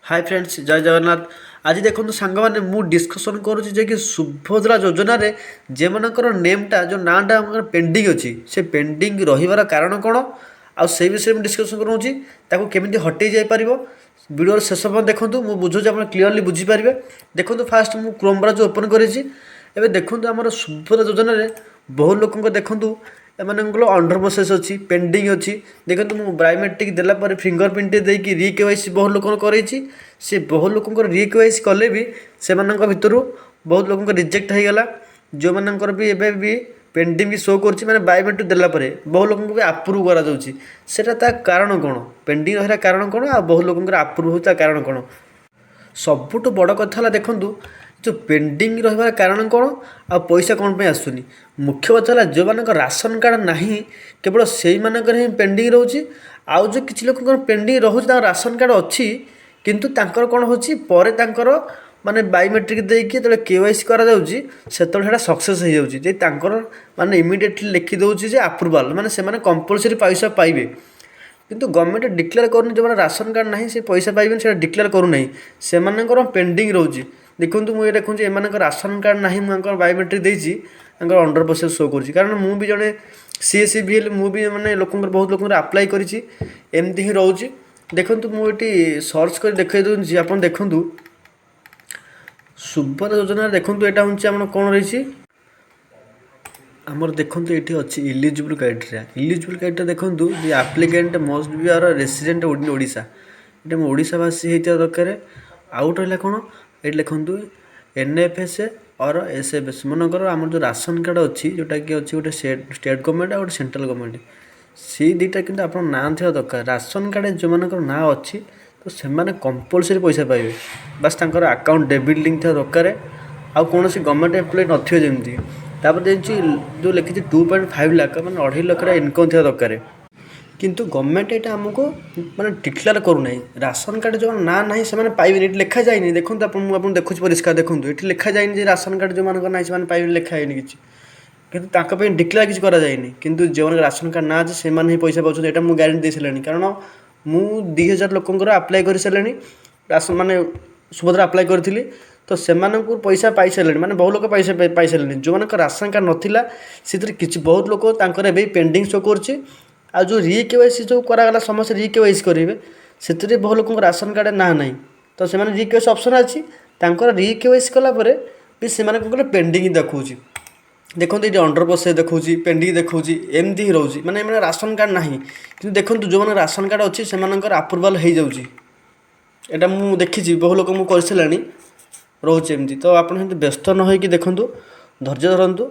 High friends, ଜୟ ଜଗନ୍ନାଥ। ଆଜି ଦେଖନ୍ତୁ ସାଙ୍ଗମାନେ, ମୁଁ ଡିସ୍କସନ୍ କରୁଛି ଯେ କି ସୁଭଦ୍ରା ଯୋଜନାରେ ଯେଉଁମାନଙ୍କର ନେମ୍ଟା, ଯେଉଁ ନାଁଟା ଆମର ପେଣ୍ଡିଂ ଅଛି, ସେ ପେଣ୍ଡିଂ ରହିବାର କାରଣ କ'ଣ ଆଉ ସେଇ ବିଷୟରେ ମୁଁ ଡିସ୍କସନ୍ କରୁଛି, ତାକୁ କେମିତି ହଟେଇ ଯାଇପାରିବ। ଭିଡ଼ିଓର ଶେଷ ପର୍ଯ୍ୟନ୍ତ ଦେଖନ୍ତୁ, ମୁଁ ବୁଝାଉଛି, ଆପଣ କ୍ଲିଅରଲି ବୁଝିପାରିବେ। ଦେଖନ୍ତୁ, ଫାଷ୍ଟ ମୁଁ କ୍ରୋମ୍ ବ୍ରାଉଜର୍ ଓପନ୍ କରିଛି। ଏବେ ଦେଖନ୍ତୁ, ଆମର ସୁଭଦ୍ରା ଯୋଜନାରେ ବହୁ ଲୋକଙ୍କ, ଦେଖନ୍ତୁ, ଏମାନଙ୍କର ଅଣ୍ଡର ପ୍ରୋସେସ୍ ଅଛି, ପେଣ୍ଡିଂ ଅଛି। ଦେଖନ୍ତୁ, ମୁଁ ବାୟୋମେଟ୍ରିକ୍ ଦେଲା ପରେ ଫିଙ୍ଗର ପ୍ରିଣ୍ଟ ଦେଇକି ରି କେୱାଇସି ବହୁ ଲୋକଙ୍କର କରେଇଛି। ସେ ବହୁ ଲୋକଙ୍କର ରି କେୱାଇସି କଲେ ବି ସେମାନଙ୍କ ଭିତରୁ ବହୁତ ଲୋକଙ୍କ ରିଜେକ୍ଟ ହେଇଗଲା। ଯେଉଁମାନଙ୍କର ବି ଏବେ ବି ପେଣ୍ଡିଂ ଶୋ କରୁଛି, ମାନେ ବାୟୋମେଟ୍ରିକ୍ ଦେଲା ପରେ ବହୁ ଲୋକଙ୍କୁ ବି ଆପ୍ରୁଭ୍ କରାଯାଉଛି। ସେଇଟା ତା କାରଣ କ'ଣ? ପେଣ୍ଡିଂ ରହିବାର କାରଣ କ'ଣ ଆଉ ବହୁ ଲୋକଙ୍କର ଆପ୍ରୁଭ୍ ହେଉଛି, ତା କାରଣ କ'ଣ? ସବୁଠୁ ବଡ଼ କଥା ହେଲା, ଦେଖନ୍ତୁ, ଯେଉଁ ପେଣ୍ଡିଂ ରହିବାର କାରଣ କ'ଣ ଆଉ ପଇସା କ'ଣ ପାଇଁ ଆସୁନି। ମୁଖ୍ୟ କଥା ହେଲା, ଯେଉଁମାନଙ୍କ ରାସନ କାର୍ଡ଼ ନାହିଁ, କେବଳ ସେଇମାନଙ୍କର ହିଁ ପେଣ୍ଡିଂ ରହୁଛି। ଆଉ ଯେଉଁ କିଛି ଲୋକଙ୍କର ପେଣ୍ଡିଂ ରହୁଛି, ତାଙ୍କର ରାସନ କାର୍ଡ଼ ଅଛି, କିନ୍ତୁ ତାଙ୍କର କ'ଣ ହେଉଛି, ପରେ ତାଙ୍କର ମାନେ ବାୟୋମେଟ୍ରିକ୍ ଦେଇକି ଯେତେବେଳେ କେୱାଇସି କରାଯାଉଛି, ସେତେବେଳେ ସେଇଟା ସକ୍ସେସ୍ ହେଇଯାଉଛି ଯେ ତାଙ୍କର ମାନେ ଇମିଡ଼ିଏଟଲି ଲେଖିଦେଉଛି ଯେ ଆପ୍ରୁଭାଲ୍, ମାନେ ସେମାନେ କମ୍ପଲସରି ପଇସା ପାଇବେ। କିନ୍ତୁ ଗଭର୍ଣ୍ଣମେଣ୍ଟ ଡିକ୍ଲେୟାର କରୁନି, ଯେଉଁମାନେ ରାସନ କାର୍ଡ଼ ନାହିଁ ସେ ପଇସା ପାଇବେନି, ସେଇଟା ଡିକ୍ଲେୟାର କରୁନାହିଁ। ସେମାନଙ୍କର ପେଣ୍ଡିଂ ରହୁଛି। ଦେଖନ୍ତୁ, ମୁଁ ଏଇଟା ଦେଖୁଛି, ଏମାନଙ୍କ ରାସନ କାର୍ଡ଼ ନାହିଁ, ମୁଁ ତାଙ୍କର ବାୟୋମେଟ୍ରିକ୍ ଦେଇଛି, ତାଙ୍କର ଅଣ୍ଡର ପ୍ରୋସେସ୍ ଶୋ କରୁଛି। କାରଣ ମୁଁ ବି ଜଣେ ସିଏସସି ବି ହେଲେ, ମୁଁ ବି ମାନେ ଲୋକଙ୍କର, ବହୁତ ଲୋକଙ୍କର ଆପ୍ଲାଏ କରିଛି, ଏମିତି ହିଁ ରହୁଛି। ଦେଖନ୍ତୁ, ମୁଁ ଏଠି ସର୍ଚ୍ଚ କରି ଦେଖାଇ ଦେଉଛି, ଆପଣ ଦେଖନ୍ତୁ। ସୁଭଦ୍ରା ଯୋଜନାରେ ଦେଖନ୍ତୁ, ଏଇଟା ହେଉଛି ଆମର କ'ଣ ରହିଛି ଆମର। ଦେଖନ୍ତୁ, ଏଇଠି ଅଛି ଇଲିଜିବୁଲ୍ କ୍ରାଇଟେରିଆ। ଇଲିଜିବୁଲ୍ କ୍ରାଇଟେରିଆ ଦେଖନ୍ତୁ, the applicant must be are resident in Odisha. ଏଇଟା ମୁଁ ଓଡ଼ିଶାବାସୀ ହେଇଥିବା ଦରକାର। ଆଉ ଗୋଟେ ରହିଲା କ'ଣ? ଏଇଠି ଲେଖନ୍ତୁ, ଏନ୍ଏଫ୍ଏସ୍ ଅର୍ ଏସ୍ଏଫ୍ଏସ୍। ମନେକର ଆମର ଯେଉଁ ରାସନ କାର୍ଡ଼ ଅଛି, ଯେଉଁଟାକି ଅଛି ଗୋଟେ ଷ୍ଟେଟ୍ ଗଭର୍ଣ୍ଣମେଣ୍ଟ ଆଉ ଗୋଟେ ସେଣ୍ଟ୍ରାଲ୍ ଗଭର୍ଣ୍ଣମେଣ୍ଟ, ସେଇ ଦୁଇଟା କିନ୍ତୁ ଆପଣଙ୍କ ନାଁ ଥିବା ଦରକାର। ରାସନ କାର୍ଡ଼ ଯେଉଁମାନଙ୍କର ନାଁ ଅଛି, ତ ସେମାନେ କମ୍ପଲସରି ପଇସା ପାଇବେ। ବାସ୍, ତାଙ୍କର ଆକାଉଣ୍ଟ ଡେବିଟ୍ ଲିଙ୍କ୍ ଥିବା ଦରକାର ଆଉ କୌଣସି ଗଭର୍ଣ୍ଣମେଣ୍ଟ ଏମ୍ପ୍ଲୟି ନଥିବେ ଯେମିତି। ତାପରେ ଦେଇଛି, ଯେଉଁ ଲେଖିଛି 2.5 ଲାଖ, ମାନେ 2.5 ଲକ୍ଷର ଇନକମ୍ ଥିବା ଦରକାର। କିନ୍ତୁ ଗଭର୍ଣ୍ଣମେଣ୍ଟ ଏଇଟା ଆମକୁ ମାନେ ଡିକ୍ଲେୟାର କରୁନାହିଁ। ରାସନ କାର୍ଡ଼ ଯେଉଁମାନଙ୍କ ନାଁ ନାହିଁ, ସେମାନେ ପାଇବେନି, ଏଠି ଲେଖାଯାଇନି। ଦେଖନ୍ତୁ ଆପଣ, ମୁଁ ଆପଣଙ୍କୁ ଦେଖୁଛି ପରିଷ୍କାର। ଦେଖନ୍ତୁ, ଏଠି ଲେଖାଯାଇନି ଯେ ରାସନ କାର୍ଡ଼ ଯେଉଁମାନଙ୍କର ନାହିଁ ସେମାନେ ପାଇବେନି, ଲେଖା ହେଇନି କିଛି। କିନ୍ତୁ ତାଙ୍କ ପାଇଁ ଡିକ୍ଲେୟାର କିଛି କରାଯାଇନି। କିନ୍ତୁ ଯେଉଁମାନଙ୍କ ରାସନ କାର୍ଡ଼ ନାଁ ଅଛି, ସେମାନେ ହିଁ ପଇସା ପାଉଛନ୍ତି। ଏଇଟା ମୁଁ ଗ୍ୟାରେଣ୍ଟି ଦେଇ ସାରିଲିଣି, କାରଣ ମୁଁ 2000 ଲୋକଙ୍କର ଆପ୍ଲାଏ କରିସାରିଲିଣି ରାସନ, ମାନେ ସୁଭଦ୍ରା ଆପ୍ଲାଏ କରିଥିଲି। ତ ସେମାନଙ୍କୁ ପଇସା ପାଇସାରିଲେଣି, ମାନେ ବହୁ ଲୋକ ପଇସା ପାଇସାରିଲେଣି। ଯେଉଁମାନଙ୍କ ରାସନ କାର୍ଡ଼ ନଥିଲା, ସେଥିରେ କିଛି ବହୁତ ଲୋକ ତାଙ୍କର ଏବେ ପେଣ୍ଡିଂ ଶୋ କରୁଛି। ଆଉ ଯେଉଁ ରି କେୱାଇସି ଯେଉଁ କରାଗଲା, ସମସ୍ତେ ରି କେୱାଇସି କରିବେ, ସେଥିରେ ବହୁ ଲୋକଙ୍କ ରାସନ କାର୍ଡ଼ ନାଁ ନାହିଁ। ତ ସେମାନେ ରି କେୱାଇସି ଅପସନ୍ ଅଛି ତାଙ୍କର, ରି କେୱାଇସି କଲା ପରେ ବି ସେମାନେ କ'ଣ କଲେ, ପେଣ୍ଡିଂ ଦେଖାଉଛି। ଦେଖନ୍ତୁ, ଏଇଠି ଅଣ୍ଡର ପ୍ରୋସେସ୍ ଦେଖାଉଛି, ପେଣ୍ଡିଂ ଦେଖାଉଛି, ଏମିତି ହିଁ ରହୁଛି। ମାନେ ଏମାନେ ରାସନ କାର୍ଡ଼ ନାହିଁ। କିନ୍ତୁ ଦେଖନ୍ତୁ, ଯେଉଁମାନଙ୍କ ରାସନ କାର୍ଡ଼ ଅଛି, ସେମାନଙ୍କର ଆପ୍ରୁଭାଲ୍ ହେଇଯାଉଛି। ଏଇଟା ମୁଁ ଦେଖିଛି, ବହୁ ଲୋକ ମୁଁ କରିସାରିଲାଣି, ରହୁଛି ଏମିତି। ତ ଆପଣ ସେମିତି ବ୍ୟସ୍ତ ନ ହୋଇକି ଦେଖନ୍ତୁ, ଧୈର୍ଯ୍ୟ ଧରନ୍ତୁ।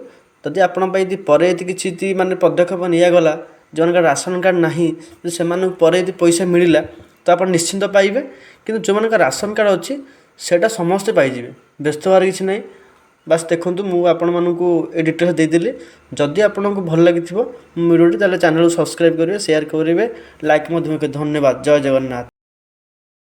ଯଦି ଆପଣଙ୍କ ପାଇଁ ଯଦି ପରେ ଯଦି କିଛି ଯଦି ମାନେ ପଦକ୍ଷେପ ନିଆଗଲା, ଯେଉଁମାନଙ୍କର ରାସନ କାର୍ଡ଼ ନାହିଁ, ଯଦି ସେମାନଙ୍କୁ ପରେ ଯଦି ପଇସା ମିଳିଲା, ତ ଆପଣ ନିଶ୍ଚିନ୍ତ ପାଇବେ। କିନ୍ତୁ ଯେଉଁମାନଙ୍କର ରାସନ କାର୍ଡ଼ ଅଛି, ସେଇଟା ସମସ୍ତେ ପାଇଯିବେ, ବ୍ୟସ୍ତ ହେବାର କିଛି ନାହିଁ। ବାସ୍, ଦେଖନ୍ତୁ, ମୁଁ ଆପଣମାନଙ୍କୁ ଏ ଡିଟେଲ୍ସ ଦେଇଦେଲି। ଯଦି ଆପଣଙ୍କୁ ଭଲ ଲାଗିଥିବ ଭିଡ଼ିଓଟି, ତାହେଲେ ଚ୍ୟାନେଲକୁ ସବସ୍କ୍ରାଇବ୍ କରିବେ, ସେୟାର କରିବେ, ଲାଇକ୍ ମଧ୍ୟ କରିବେ। ଧନ୍ୟବାଦ, ଜୟ ଜଗନ୍ନାଥ।